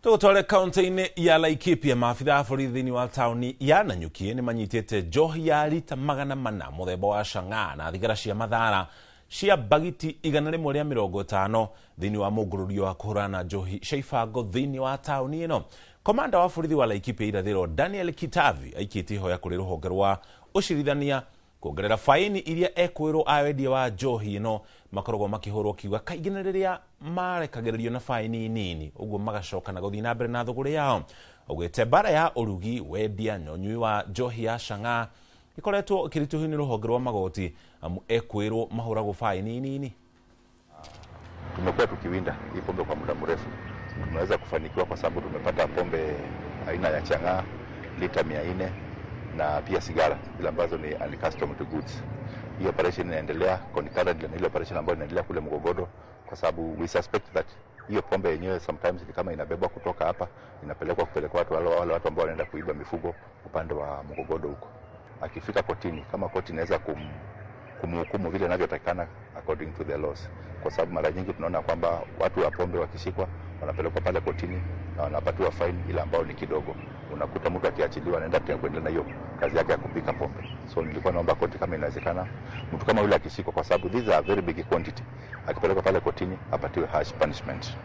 Tũgũtware kaunti-inĩ ya Laikipia, maabitha a borithi thĩinĩ wa taũni ya Nanyuki nĩ manyitĩte njohi ya rita 400 mũthemba wa chang'aa na thigara cia mathara cia bagiti 150 thĩinĩ wa mũngũrũrio wa kũhũrana na njohi cia ibango thĩinĩ wa taũni ĩno. Komanda wa borithi wa Laikipia irathĩro Daniel Kitavi aikĩtie ihoya kũrĩ rũhonge rwa ũcirithania kuongerera faini iria ekwĩrwo a wendia wa njohi ĩno makoragwo makĩhũrwo, kiuga kaingĩ na rĩrĩa marekagĩrĩrio na faini nini ũguo magacoka na gũthiĩ na mbere na thũgũrĩ yao. Augĩte mbara ya ũrugi, wendia na ũnyui wa njohi ya chang'aa ĩkoretwo ĩkĩritũhio nĩ rũhonge rwa magoti amu ekwĩrwo mahũragwo faini nini. Tumekuwa tukiwinda hii pombe kwa muda mrefu. Tumeweza kufanikiwa kwa sababu tumepata pombe aina ya chang'aa lita 400 na pia sigara zile ambazo ni uncustomed goods. Hii operation inaendelea concurrently na ile operation ambayo inaendelea kule Mgogodo, kwa sababu we suspect that hiyo pombe yenyewe sometimes ni kama inabebwa kutoka hapa inapelekwa kupelekwa watu wale watu ambao wanaenda kuiba mifugo upande wa Mgogodo huko. Akifika kotini, kama koti inaweza kumhukumu vile inavyotakikana according to the laws, kwa sababu mara nyingi tunaona kwamba watu wa pombe wakishikwa wanapelekwa pale kotini na wanapatiwa fine ile ambayo ni kidogo. Unakuta mtu akiachiliwa anaenda tena kuendelea na hiyo kazi yake ya kupika pombe. So nilikuwa naomba koti, kama inawezekana, mtu kama yule akishikwa, kwa sababu these are very big quantity, akipelekwa pale kotini apatiwe harsh punishment.